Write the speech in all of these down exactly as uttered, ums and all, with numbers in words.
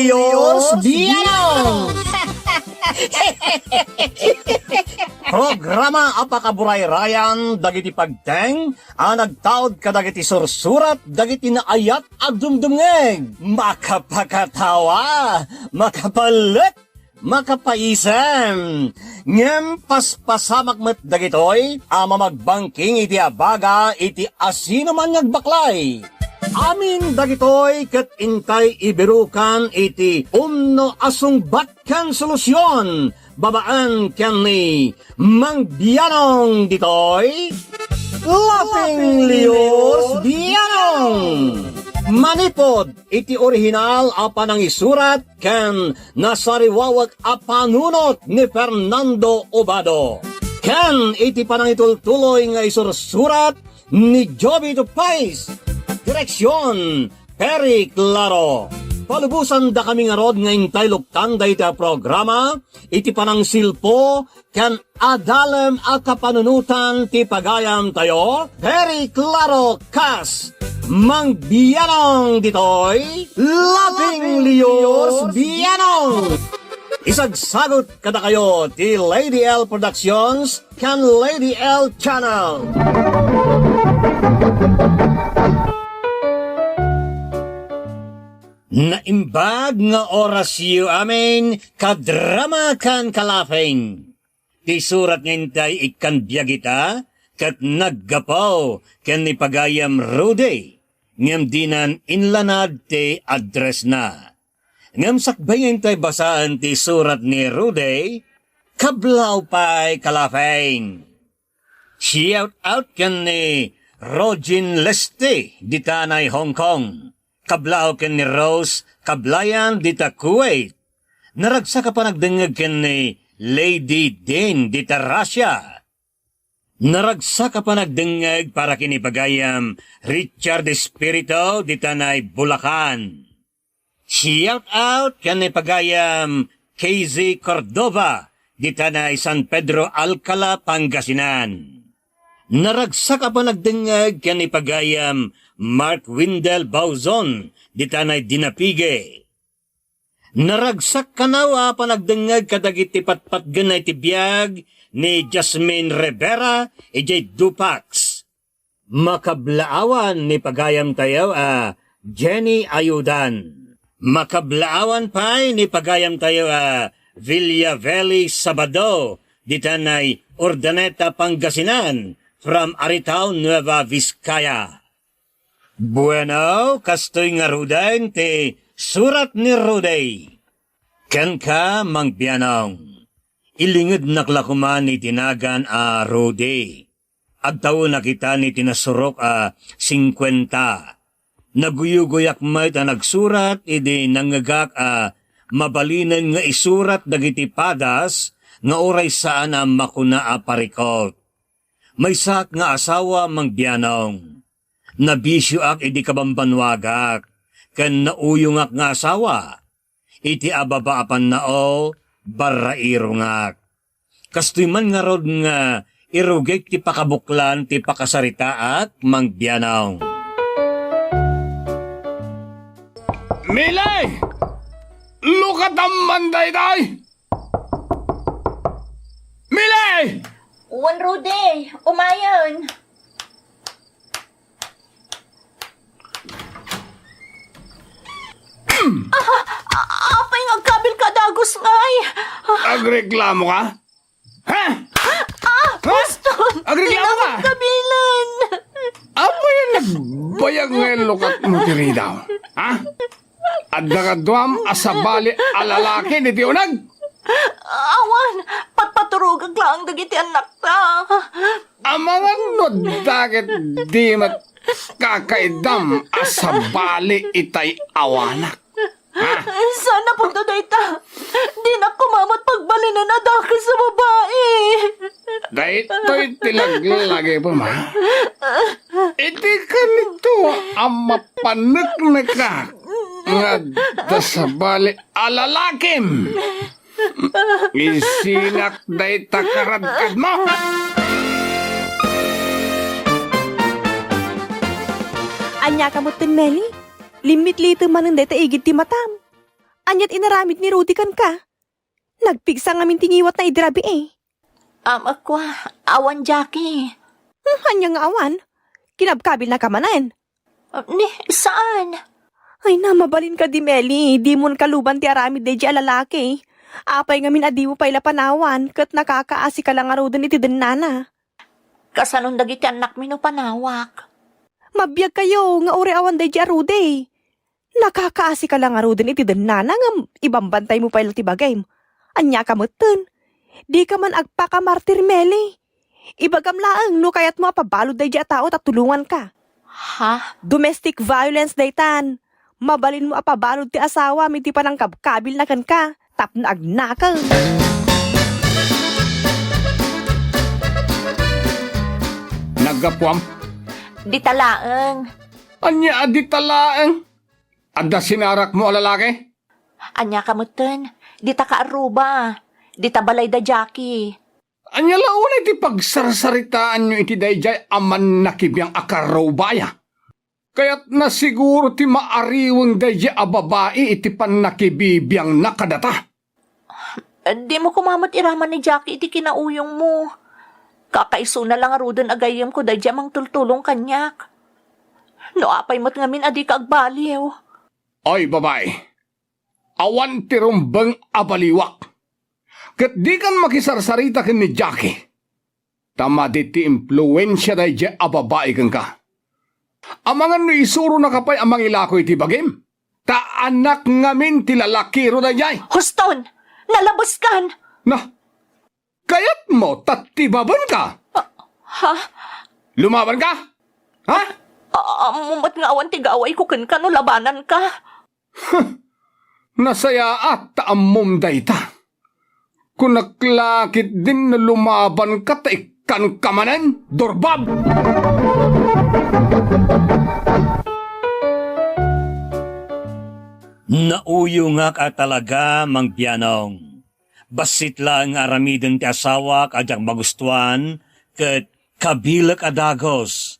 Dios bianong! Programa a pakaburayrayan dagiti pagteng a nagtaud kadagiti sursurat dagiti naayat agdumdumngeg. Makapakatawa, makapalek, makapaisem. Ngem paspasamak met dagitoy a mamagbangking iti abaga iti asinoman nga agbaklay. Amin dagitoy ket intay ibirukan iti umno a sungbat ken solusion babaen ken ni Mang Bianong ditoy Laughing Leos Bianong. Manipud iti orihinal a panangisurat ken nasariwawek a panunot ni Fernando Obado, ken iti panangitultuloy nga isursurat ni Joby Tupais. Direksion, Perry Claro. Palubosan dakami ngarud nga intay luktan dayta a programa iti panangsilpo ken adalem a kapanunotan ti pagayamtayo, Perry Claro kas Mang Bianong ditoy, Laughing Leos Bianong. Isagsagut kadakayo ti Lady L Productions ken Lady L Channel. Naimbag nga orasyo amin, kadrama ken kalafing. Ti surat nga intay ikkan biag ita, ket naggapu ken ni pagayam Rudy, ngem dinan inlanad ti addressna. Ngem sakbay nga intay basaen ti surat ni Rudy, kablaaw pay kalafing. Shout out ken ni Rogin Leste ditanay Hong Kong. Kablaaw ken ni Rose Kablayan dita Kuwait. Naragsak a panagdengngeg ken ni Lady Din dita Russia. Naragsak a panagdengngeg para ken ni pagayam Richard Espiritu ditanay Bulacan. Shout out ken ni pagayam K Z Cordova ditanay San Pedro Alcala, Pangasinan. Naragsak a panagdengngeg ken ni pagayam Mark Windel Bauzon ditanay Dinapigue. Naragsak kano a panagdengngeg kadagiti patpatgenna iti biag ni Jasmine Rivera idiay Dupax. Makablaawan ni pagayamtayo a Jenny Ayudan. Makablaawan pay ni pagayamtayo a Villa Valley Sabado ditanay Urdaneta, Pangasinan, from Aritao, Nueva Vizcaya. Bueno, kastoy ngaruden ti surat ni Rudy. Kenka, Mang Bianong, ilingednak la koman iti nagan a Rudy. Agtawenak ita iti nasurok a singkuenta. Naguyugoyak met a nagsurat idi nangngegak a mabalinen nga isurat dagiti padas nga uray saan a makuna a parikut. Maysaak nga asawa, Mang Bianong. Nabisioak idi kabambannuagak, ken nauyongak nga asawa. Iti ababa a pannao, barrairongak. Kastoy man ngarud nga irugik ti pakabuklan ti pakasaritaak, Mang Bianong. Mili! Lukatam man daytoy! Mili! Wen, Rudy, umayen. Ah, ah, apay nga agkabilka dagus ngay? Agreklamo ka? Ha? Ah, Boston! Agreklamo ka? Kabilan! Apay a nagbayag nga lukat mo ti ridaw? Ha? Adda kaduam a sabali a lalaki diti uneg? Awan, patpaturogak laeng dagiti annakta. Amangan no adda ket di met kakaidam a sabali itay awanak. Ha? Saan a pagdadayta? Dinak koma met pagbalinen a dakes a babai. Daytoy ti laglagipem, ha? Iti kanito a mapaneknekak nga adda sabali a lalakim. Isinak dayta karadkadmo. Ania ka metten, Meli? Limmitlite manen dayta igid ti matam. Ania't inaramid ni Rudy kenka? Nagpigsa ngamin ti ngiwatna idi rabii. Am, kua, awan, Jackie. Hmm, ania nga awan? Kinabkabilnaka manen? Ah, ni, saan? Ay na, mabalin kadi, Meli, dimon kaluban ti aramid daydiay a lalaki. Apay ngamin a dimo pay la panawan, ket nakakaasika la ngaruden iti dennana. Kasanon dagiti annakmi no panawak? Mabiagkayo nga uray awan daydiay a Rudy. Nakakaasika la ngaruden iti dennana ngem ibambantaymo pay la ti bagim. Aniaka metten? Dika man agpakamartir, Meli. Ibagam laeng no kayatmo a pabalud daydiay a tao ta tulonganka. Ha? Domestic violence daytan. Mabalinmo a pabalud ti asawam iti panangkabkabilna kenka tapno agnakem. Naggapuam? Dita laeng. Ania a dita laeng? Adda sinarakmo a lalaki? Aniaka metten? Dita kaarruba. Dita balay da Jackie. Ania la unay ti pagsarsaritaanyo iti daydiay a mannakibiang a karrubaya? Kayatna siguro ti maariweng daydiay a babai iti pannakibibiangna kadata. Dimo koma met iraman ni Jackie iti kinauyongmo. Kakaisuna la ngaruden a gayyemko daydiay a mangtultulong kaniak. No apay met ngamin a dika agbaliw. Oy, babai, awan ti rumbeng a baliwak. Ket dikan makisarsarita ken ni Jackie. Ta madi ti impluensia daydiay a babai kenka. Amangan no isuronaka pay a mangilako iti bagim. Ta anak ngamin ti lalakiro daydiay. Huston! Nalabeskan! Na, kayatmo ta tibabenka? Ah, ha? Lumabanka? Ha? Ah, ammo met nga awan ti gawayko kenka no labananka. Nasayaat ta ammom dayta. Kunak la ketdin no lumabanka ta ikkanka manen, durbab! Nauyongak a talaga, Mang Bianong. Bassit laeng nga aramiden ti asawak a diak magustuan ket kabilek a dagus.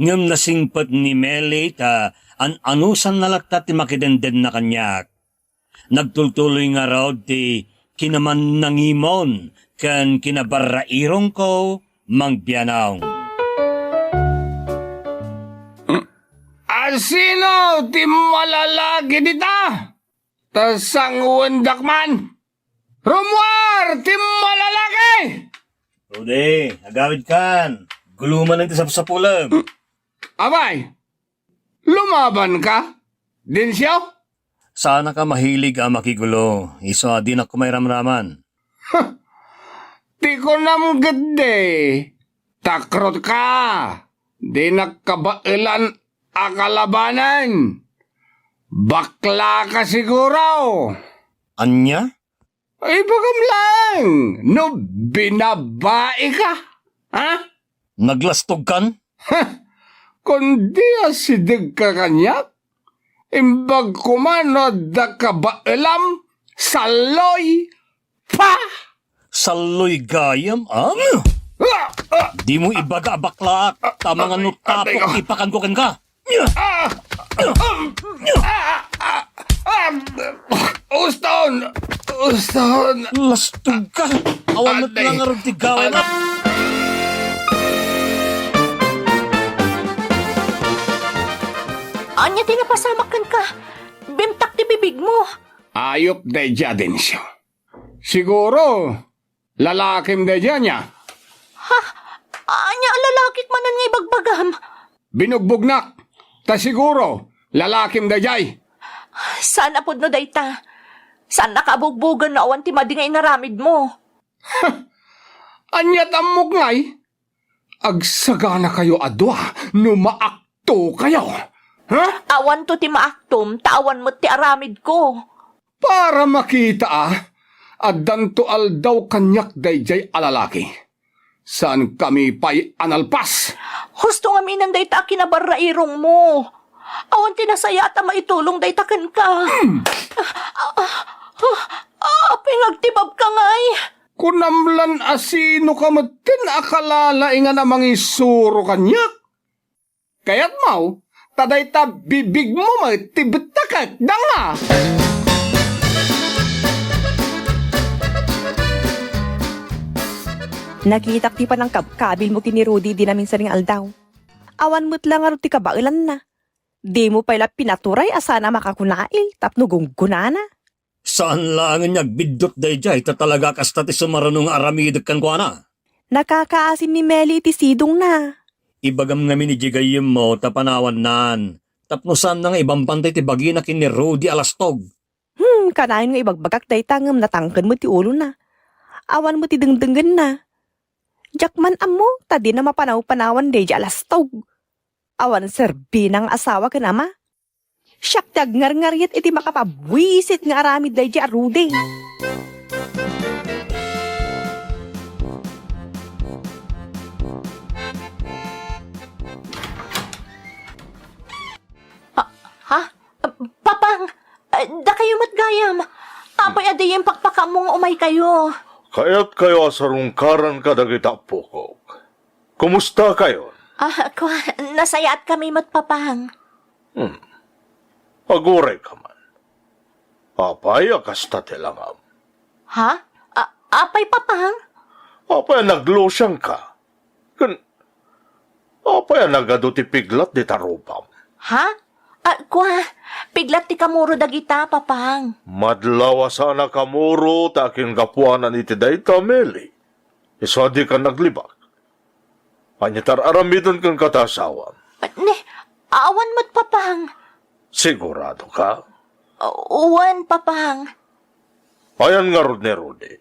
Ngem nasingpet ni Meli ta an-anusanna latta ti makidendenna kaniak. Nagtultuloy ngarud ti kinamannangimon ken kinabarrairongko, Mang Bianong. Asino ti malalaki dita? Ta sanguendak man. Rummuar ti malalaki! Rudy, agawidkan. Gulo manen ti sapsapulem. Apay, lumabanka, Dencio? Saanka mahilig a makigulo, isu a dinak koma iramraman. Ti kunam ketdi, takrotka, dinak kabaelan a kalabanen. Baklaka siguro. Ania? Ibagam laeng no binabaika, ha? Naglastogkan? Ha? Kundi asidegka kaniak, imbag koma no adda kabaelam, salloy, pa! Salloy gayam, am? Ah! Ah! Dimo ibaga a baklaak, ta amangan no tapok ipakanko kenka. Ah! Ah! Ah! Ah! Ah! Uston! Uston! Lastogka! Awan met la ngarud ti gawayna. Ania ti napasamak kenka? Bimtak ti bibigmo. Ayup daydiay, Dencio. Siguro, lalakim daydiay, ania? Ha? Ania a lalakik manen nga ibagbagam? Binugbognak, ta siguro, lalakim daydiay. Saan a pudno dayta? Saannaka a bugbogen no awan ti madi nga inaramidmo? Ania ti ammok ngay? Agsaganakayo a dua no maaktokayo. Ha? Awanto ti maaktom, ta awan met ti aramidko. Para makita a, addanto aldaw kaniak daydiay a lalaki. Saankami pay a nalpas. Husto ngaminen dayta a kinabarrairongmo. Awan ti nasayaat a maitulong dayta kenka. Hmm. Ah, ah, ah, apay nga agtibabka ngay? Kunam lan a sinoka metten a kalalaingan a mangisuro kaniak. Kayatmo, ta dayta bibigmo met ti bettaket, danga! Nakitak ti panangkabkabilmo ken ni Rudy idi naminsan nga aldaw. Awan met la ngarud ti kabaelanna. Dimo pay la pinaturay a saan a makakunail tapno gunggonana. Saan laengen nga agbiddut daydiay ta talaga a kasta ti sumaruno nga aramidek kenkuana. Nakakaasin ni Meli iti sidongna. Ibagam ngamin idiay gayyemmo ta panawannan, tapno saanna nga ibambantay ti bagina ken ni Rudy a lastog. Hmm, kanayon nga ibagbagak dayta ngem natangken met ti ulona. Awan met ti dengdengenna. Diak man ammo ta dina mapanawpanawan daydiay a lastog. Awan serbina nga asawa ken ama. Siak ti agngarngaryat iti makapabuisit nga aramid daydiay a Rudy. Ah, ha? Papang, eh, dakayo met gayam. Apay a diyo impakpakaammo nga umaykayo? Kayatkayo a sarungkaran kadagiti appokok. Kumustakayon? Ah, kua, nasayaatkami met, Papang. Hmm. Agurayka man. Apay a kasta ti langam? Ha? A-, apay, Papang? Apay a naglusiangka? Ken apay a nagadu ti piglat dita rupam? Ha? Ah, kua, piglat ti kamuro dagita, Papang. Madlaw a saan a kamuro ta akingapuanan iti dayta, Meli. Isu a dika naglibak. Ania ti ar-aramiden kenka ti asawam? Ne, awan met, Papang. Sigurado ka? Wen, Papang. Ayan ngarud ni Rudy?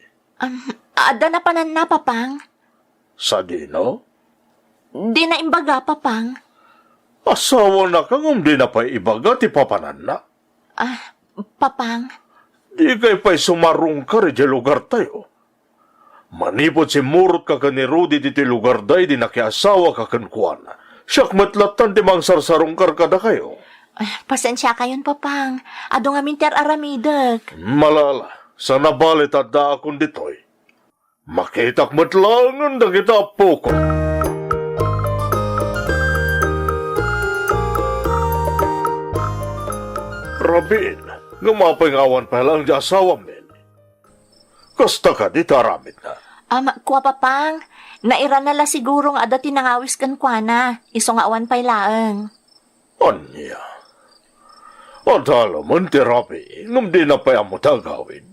Um, adda napananna, Papang. Sadino? Dina imbaga, Papang. Asawanaka ngem dina pay ibaga ti papananna? Ah, Papang. Dikay pay sumarungkar idiay lugartayo. Manipud simmurotka ken ni Rudy ditoy lugarda idi nakiasawaka kenkuana, siak met lattan ti mangsarsarungkar kadakayo. Ah, pasensiakayon, Papang. Adu ngamin ti ar-aramidek. Malala, saan a bale ta addaakon ditoy. Makitak met laengen dagiti appokon. Rabiin, ngem apay nga awan pay laeng ti asawam, Meli? Kasta kadi ti aramidna? Am, kua, Papang, nairana la siguro nga adda ti nangawis kenkuana, isu nga awan pay laeng. Ania? Adda la man ti rabii, ngem dina pay ammo ti agawid.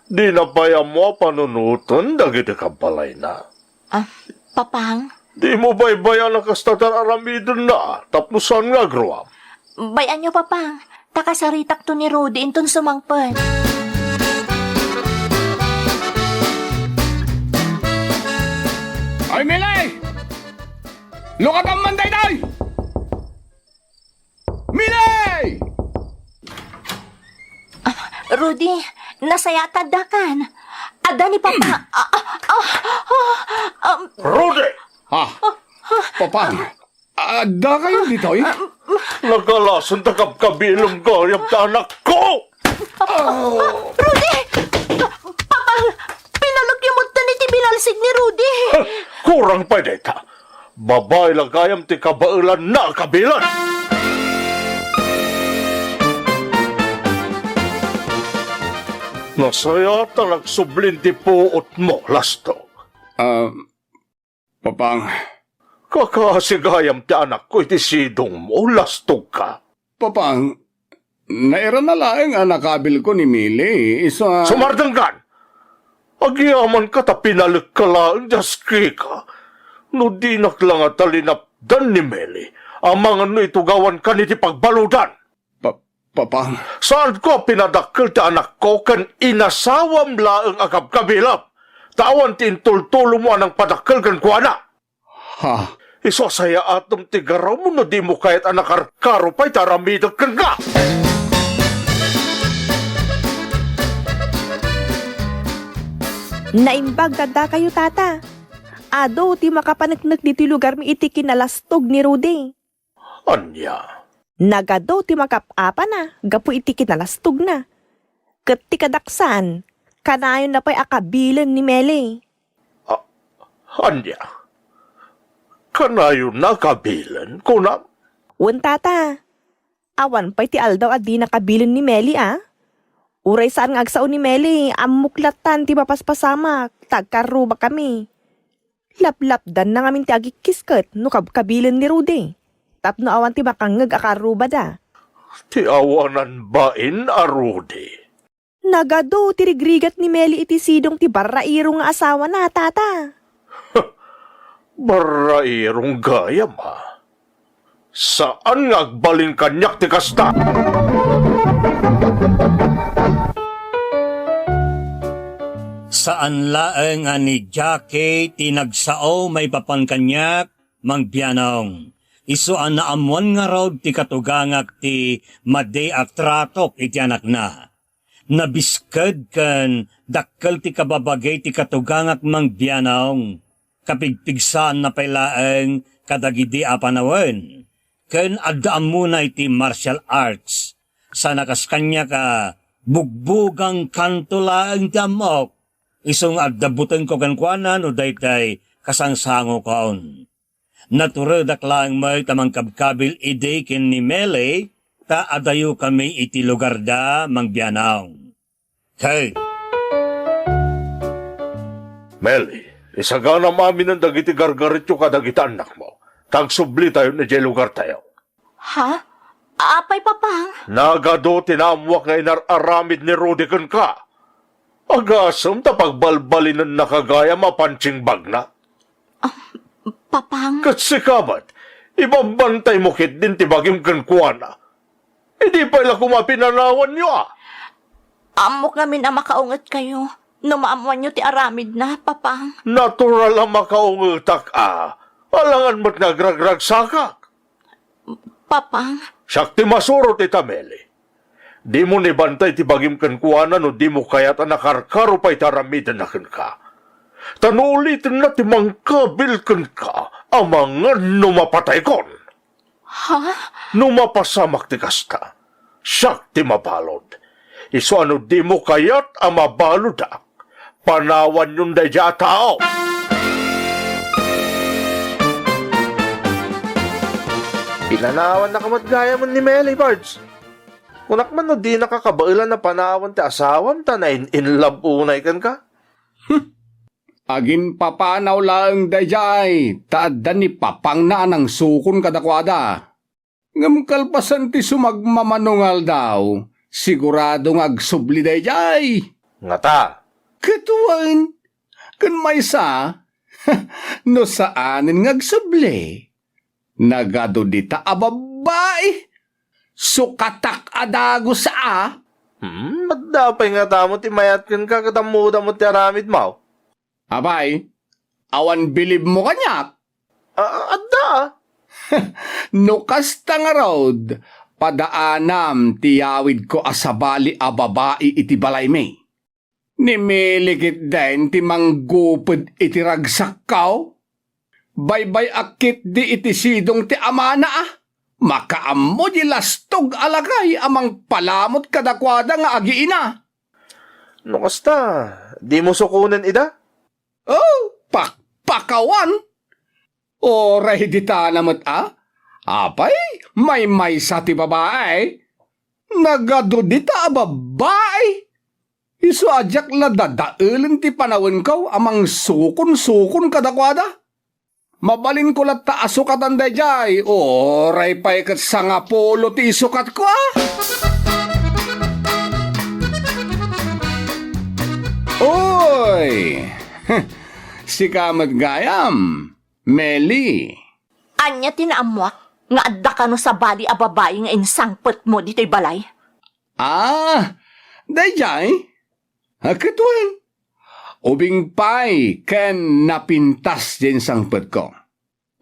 Dina pay ammo a panunoten dagiti kabbalayna. Ah, Papang? Dimo baybay-an a kasta ti ar-aramidenna tapno saan nga agruam. Bay-anyo, Papang, ta kasaritakto ni Rudy inton sumangpet. Ay, Mili! Lukatam man daytoy! Mili! Ah, Rudy, nasayaat ta addakan. Adda ni Papa. Hmm. Ah, ah, ah, ah, um, Rudy! Ah, Papang, addakayo ditoy? Nagalasen ta kabkabilem gayam ti anakko! Rudy! Papa, pinalekyo met iti binalsig ni Rudy. Kurang pay dayta. Babai la gayam ti kabaelanna a kabilen. Nasayaat ta nagsublin ti puotmo, lastog. Ah, Papang. Kakaasi gayam ti anakko iti sidongmo, lastogka. Papang, nairana laeng a nakabilko ni Mili, isu a... Sumardengkan! Agyamanka ta pinalekka laeng diay askika. No dinak la ngata linapdan ni Mili, amangan no itugawankan iti pagbaludan. Pa-, Papang. Saanko a pinadakkel ti anakko ken inasawam laeng a kabkabilem, ta awan ti intultulongmo a nangpadakkel kenkuana. Ha? Isu a sayaatem ti garawmo no dimo kayat a nakarkaro pay ti aramidek kenka. Naimbag ta addakayo, Tata. Adu ti makapaneknek ditoy lugarmi iti kinalastog ni Rudy. Ania? Nagadu ti makap-apana gapu iti kinalastogna. Ket ti kadaksan, kanayonna pay a kabilen ni Meli. A-, ania? Kanayonna a kabilen, kunam? Wen, Tata. Awan pay ti aldaw a dina kabilen ni Meli a. Uray saan nga agsao ni Meli, ammok lattan ti mapaspasamak, ta agkarrubakami. Laplapdanna ngamin ti agikkis ket no kabkabilen ni Rudy. Tapno awan ti makangngeg a karrubada. Ti awanan bain a Rudy. Nagadu ti rigrigat ni Meli iti sidong ti barrairong nga asawana, tata. Barrairong gayam, a? Saan nga agbalin kaniak ti kasta? Saan laeng a ni Jackie ti nagsao maipapan kaniak, Mang Bianong. Isu a naammuan ngarud ti katugangak ti madi a tratok iti anakna. Nabisked ken dakkel ti kababagi ti katugangak, Mang Bianong. Kapigpigsaanna pay laeng kadagidi a panawen, ken adda ammona iti martial arts. Sana kas kaniak a bugbugang kanto laeng ti ammok. Isu nga adda butengko kenkuana no daytoy kasangsangokon. Naturedak laeng met a mangkabkabil idi ken ni Meli ta adayokami iti lugarda, Mang Bianong. Hey! Meli, isaganam aminen dagiti gargaretyo kadagiti annakmo, ta agsublitayon idiay lugartayo. Ha? Apay, Papang? Nagadu ti naammuak nga inar-aramid ni Rudy kenka. Agasem ta pagbalbalinennaka gayam a pansingbagna. Ah, Papang? Ket sika met, ibabantaymo ketdin ti bagim kenkuana. Idi pay la koma pinanawanyo, a? Ammok ngamin a makaungetkayo no maammoanyo ti aramidna, Papang. Natural a makaungetak, a. Alangan met nga agragragsakak. Papang. Siak ti masurot ita, Meli. Dimo ni bantay ti bagim kenkuana no dimo kayat a nakarkaro pay ti aramidenna kenka. Ta no ulitenna ti mangkabil kenka, amangan no mapataykon. Ha? No mapasamak ti kasta, siak ti mabalud. Isu a no dimo kayat a mabaludak, panawanyon daydiay a tao. Pinanawannaka met gayamen ni Meli, Bards. Kunak man no dinaka kabaelan a panawan ti asawam ta nain-inlove unay kenka. Hmm. Aginpapanaw laeng daydiay ta adda ni Papangna a nangsukon kadakuada. Ngem kalpasan ti sumagmamano nga aldaw, sigurado nga agsubli daydiay. Ngata? Ket wen, ken maysa, no saanen nga agsubli, nagadu dita a babbai. Sukatak a dagus a. Hmm, adda pay ngata met ti mayat kenka ket ammoda met ti aramidmo. Apay, awan bilibmo kaniak? A-, adda. No kasta ngarud, padaanam ti yawidko a sabali a babai iti balaymi. Ni Meli ketdin ti mangguped iti ragsakko. Baybay-ak ketdi iti sidong ti amana a. Makaammo di lastog a lakay a mangpalamut kadakuada nga agiina. No kasta, dimo sukonen ida? Oh, pakpakawan! Uray ditana met a? Apay, maymaysa ti babai? Nagadu dita a babai? Isu a diak la dadaelen ti panawenko a mangsukon-sukon kadakuada? Mabalinko latta a sukatan daydiay, uray pay ket sangapulo ti isukatko a. Uy! Sika met gayam, Meli. Ania ti naammuak nga adda kano sabali a babai nga insangpetmo ditoy balay? Ah, daydiay? A, ket wen, ubing pay ken napintas diay insangpetko.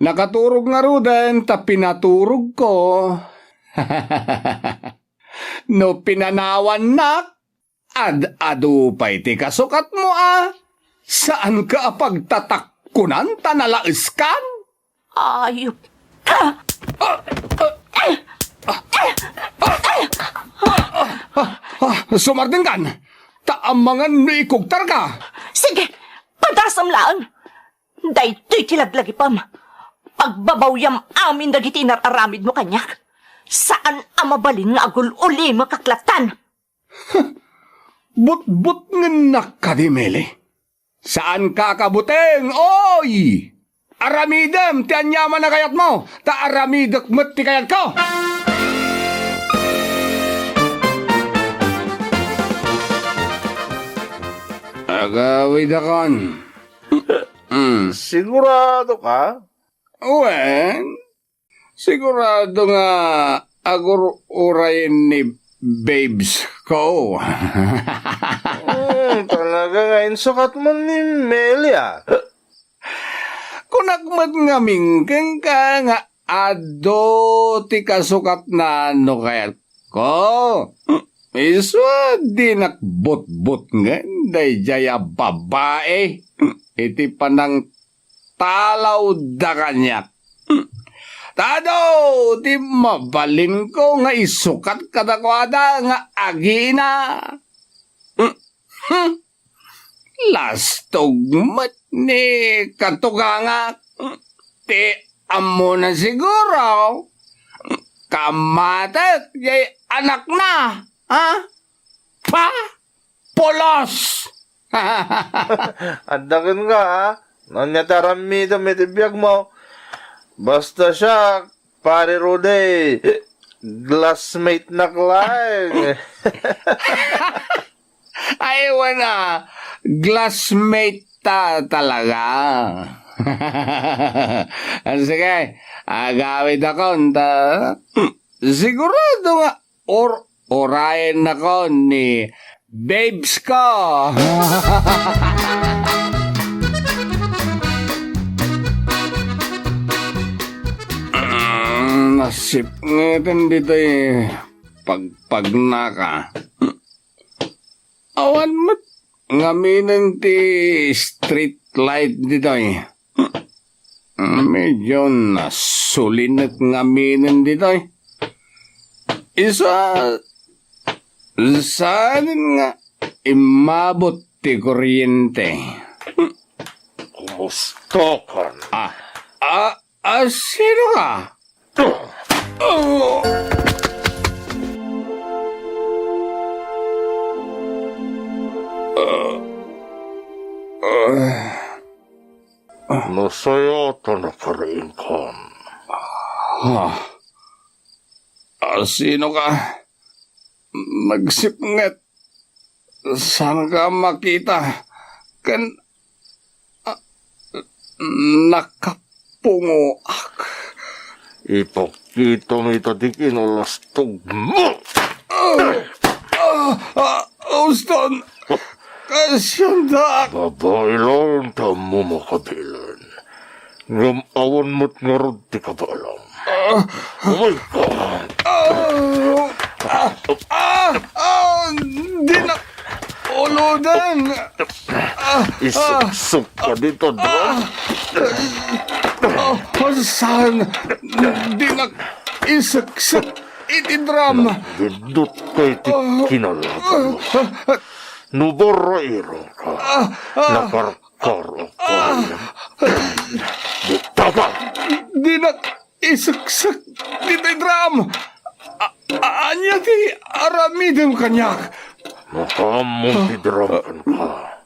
Nakaturog ngaruden ta pinaturogko. No pinanawannak, ad-adu pay ti kasukatmo a. Saanka a pagtatakkunan ta nalaeskan? Ayop ka! Ah, sumardengkan! Ta amangan no ikugtarka! Sige, padasam laeng! Daytoy ti laglagipem. Pagbabawyam amin dagiti inar-aramidmo kaniak. Saan a mabalin nga agul-ulimekak lattan. Butbutngennak kadi, Meli? Saanka a kabuteng, oy! Aramidem ti aniaman a kayatmo, ta aramidek met ti kayatko! Agawidakon. Mm. Sigurado ka? Wen, sigurado nga agur-urayen ni babes ko. Hmm, talaga nga insukat mo ni Melia. Kunak met ngamin kenka nga adu ti kasukatna no kayatko. Isu a dinak butbutngen daydiay a babai iti panangtalawda kaniak. Ta adu ti mabalinko nga isukat kadakuada nga agina. Lastog met ni katugangak. Ti ammona siguro, kammatek jay anakna, ha? Pa? Pulos! Adda kenka, ha? Ania ti aramidem iti biagmo? Basta siak, Pare Rudy, glassmate nak laeng. Ay, wen a, glassmate ta talaga. Sige, agawidakon ta, sigurado nga or-, urayennakon ni babes ko. Mm, nasipngeten ditoy pagpagnaka. Awan met ngaminen ti street light ditoy. Medyo nasulinek ngaminen ditoy. Isu a saanen nga immabot ti kuryente. Kumusta ka? Ah, ah, ah, sino ka? Oh. Nasayatan a kariingkan. Ah. Ah, sino ka? Nagsipnget. Saan ka makita? Ken, ah, nakapungoak. Ipakita mi ita ti kinalastog mo. Ah, ah, ah, Uston, kasiandak. Babai laeng ta ammom a kabilen. Ngem awan met ngarud ti kabaelam. Ah. Oh my God! Ah! Ah! Ah! Ah! Dinak ulodan! Ah! Isuksok ka dita, drum. Ah! Ah! Saan? Dinak isuksok iti drum. Nagdidot ka iti kinalaban mo. Ah! No barrairo ka, ah, ah, nakarkarok ka. Ah. Dita ka! Dinak isuksok ditoy drum! A-, a-, ania ti aramidem kaniak? Makaammom ti drum kenka.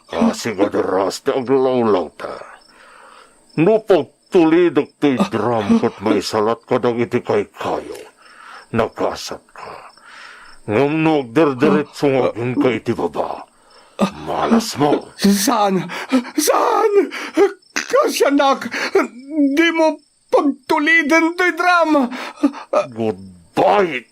Kasigadaras ti aglawlawta. No pag- tulidek toy drum ket maisalat kadagiti kaykayo, nagasatka. Ngem no agderderetso nga agingka iti baba, malasmo. Saan? Saan? Kasiannak, dimo pagtuliden toy drum. Goodbye.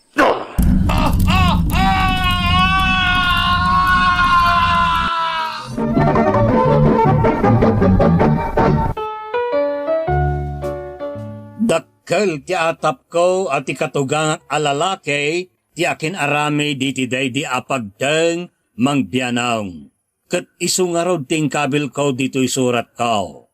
Dakkel ti atapko a ti katugangak a lalaki ti akin-aramid iti daydi a pagteng, Mang Bianong. Ket isu ngarud ti inkabilko ditoy suratko.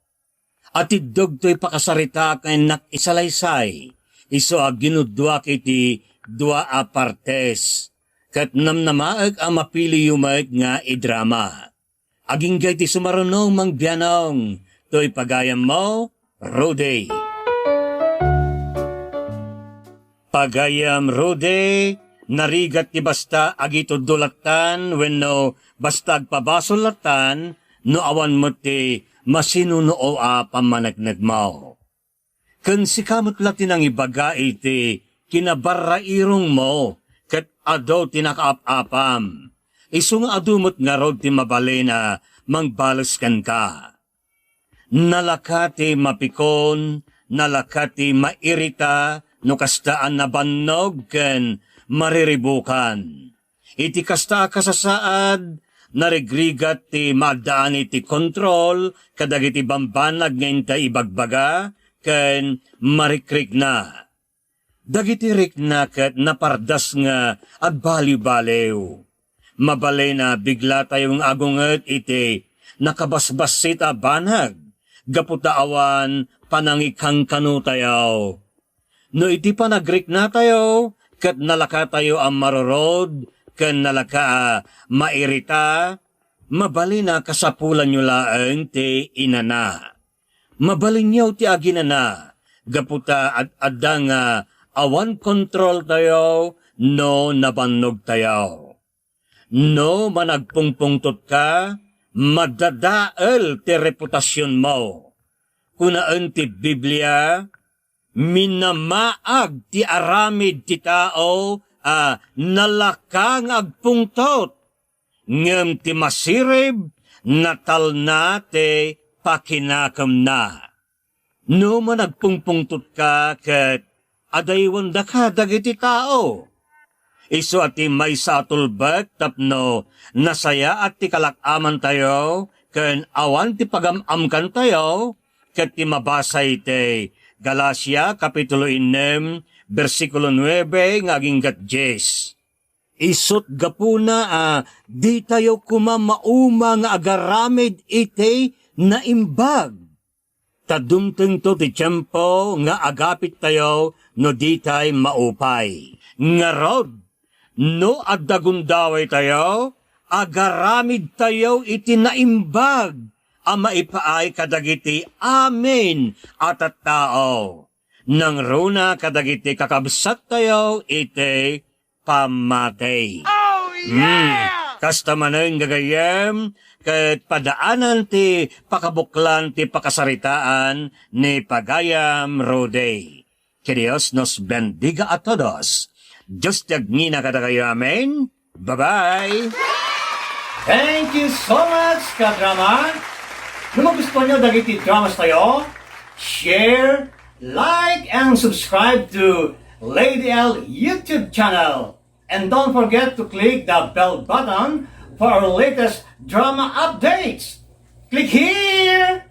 Atiddog toy pakasaritaak nga innak isalaysay, isu a ginudduak iti dua a partes, ket namnamaek a mapiliyo met nga idrama. Agingga iti sumaruno, Mang Bianong, toy pagayammo, Rudy. Pagayam, Rudy, Narigat ti basta agituddo lattan wenno basta agpabasol lattan no awan met ti masinuno a pammaneknekmo. Ken sika met la ti nangibaga iti kinabarrairongmo ket adu ti nakaap-apam. Isu nga adu met ngarud ti mabalin a mangbales kenka. Nalaka ti mapikon, nalaka ti mairita no kasta a nabannog ken mariribukan. Iti kasta a kasasaad, narigrigat ti maaddaan iti kontrol kadagiti bambanag nga intay ibagbaga ken marikrikna. Dagiti rikna ket napardas nga agbaliwbaliw. Mabalin a biglatayo nga agunget iti nakabasbassit a banag gapu ta awan panangikankanotayo. No iti panagriknatayo ket nalakatayo a marurod ken nalaka a mairita, mabalin a kasapulanyo laeng ti inana. Mabalinyo ti aginana gapu ta ad-adda nga awan kontroltayo no nabannogtayo. No managpungpungtotka, madadael ti reputasionmo. Kunaen ti Biblia, "Minamaag ti aramid ti tao a nalaka nga agpungtot, ngem ti masirib, natalna ti pakinakemna." No managpungpungtotka ket adaywendaka dagiti tao. Isu a ti maysa a tulbek tapno nasayaat ti kalak-amantayo ken awan ti pagam-amkantayo, ket ti mabasa iti Galacia, Kapitulo ennem, bersikulo nuebe nga aginggat dies. Isut' gapuna a ditayo koma mauma nga agaramid iti naimbag. Ta dumtengto ti tiempo nga agapittayo no ditay maupay. Ngarud, no adda gundawaytayo, agaramidtayo iti naimbag a maipaay kadagiti amin a tattao. Nangruna kadagiti kakabsattayo iti pammati. Oh, yeah! Kasta manen, gagayyem, ket padaanan ti pakabuklan ti pakasaritaan ni Pagayam Rudy. Que Dios nos bendiga a todos. Dios ti agngina kadakayo. Amen. Bye-bye. Thank you so much, kadrama. No magustuhan nyo dagiti dramas tayo, share, like, and subscribe to Lady L YouTube channel. And don't forget to click the bell button for our latest drama updates. Click here!